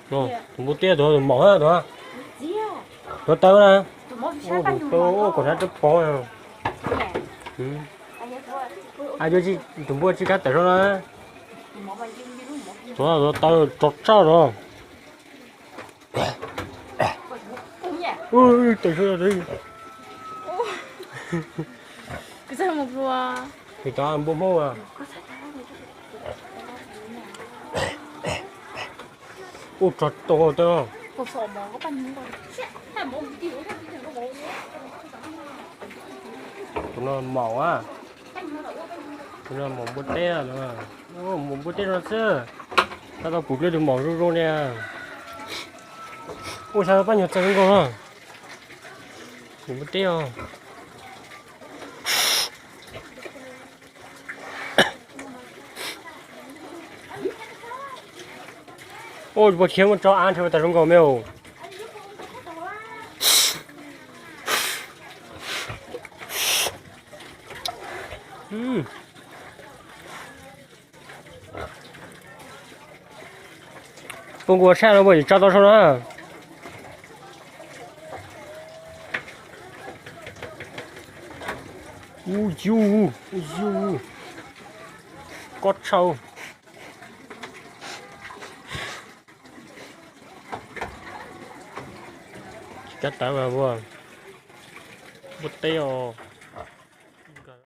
Tus npua teb tuag maum na tuag. Tuag tawv na. Tus tawv kom sab tawb pov. Tus npua tsis kab tawm zog na. Tuag tawv rog tsaj rog. Tawm zog. Tus npua Hmoob. Ub, rog tau tawb. Tus no maum a. Tus no maum npua teb. Maum npua teb no xwb. Tab tau pum dlej tus maum zoo zoo ne. Ub, xyov pab nyuag txaws zoo nkaus na. Maum npua teb os. Ub, puag khiav muab tso av nrhiav tas zoo nkaus me os. Pub nkuaj sab no puas tso tau sau na. Ub yus, ub yus, kob tshau. Tsis kab tawv as, npua teb os.